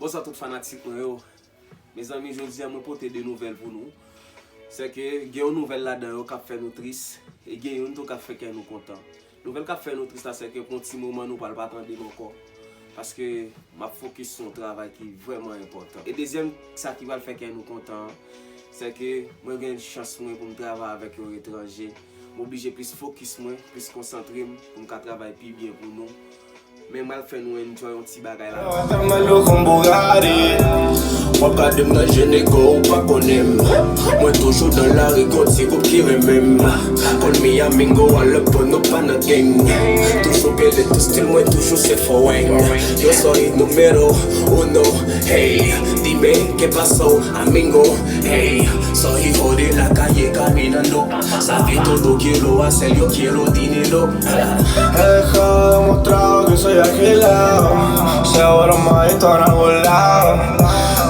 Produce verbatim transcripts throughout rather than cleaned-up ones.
Bonswa tout fanatik mwen yo. Mezanmi, jodi a mwen pote de nouvèl pou nou. Se ke gen yon nouvèl ladan yo k ap fè nou tris, e gen youn tou k ap fè kè nou kontan. Nouvèl k ap fè nou tris la, se ke pou yon ti moman nou pral pa tande m ankò. Paske m ap fokis sou yon travay ki vrèman enpòtan. E dezyèm, sa ki pral fè kè nou kontan an, se ke mwen gen chans mwen pou m travay avèk yon etranje. M oblije plis fokis mwen, plis konsantre m pou m ka travay pi byen pou nou. Men m al fè nou enjoy yon ti bagay la. Até maluco un Bugatti. W ap gade m nan je, nego, ou pa konnen m. Mwen toujou nan lari, gon ti gwoup ki renmen m. Call me amigo, a lè pou nou pa nan gang. Toujou pele tou stil mwen, toujou se foreign. Yo soy número uno, hey. Dime qué pasó, amigo, hey. Soy hijo de la calle caminando. Sabe todo quiero hacer, yo quiero dinero. He dejado demostrado que soy agilado. Si ahora me visto en algún lado.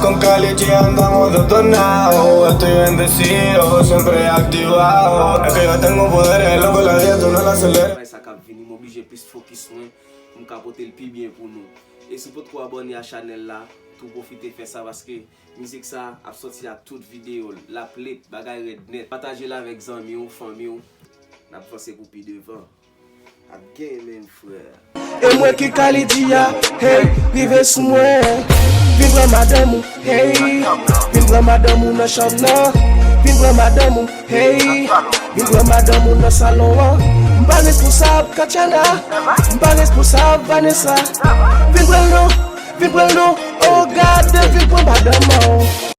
Con Cali G andamos detonado. Estoy bendecido, siempre activado. Es que yo tengo poderes, loco, la vida tú no la aceleras. Sa k ap vini, m oblije plis fokis mwen pou m ka pote l pi byen pou nou. E si w potko abòne a chanèl la, tou pwofite fè sa paske mizik sa ap sòti ak tout videyo l. L ap lit, bagay rèd nèt. Pataje l avèk zanmi w, fanmi w. N ap vanse pou pi devan. Ap gen menm frè. E mwen ki Kalidi a, hey, rive sou mwen. Vin pran madanm ou, hey. Vin pran madanm ou nan chanm nan. Vin pran madanm ou, hey. Vin pran madanm ou nan salon an. M pa responsab Katjana. M pa responsab Vanessa. Vin pran l non, vin pran l non. Oh God, vin pran madanm an.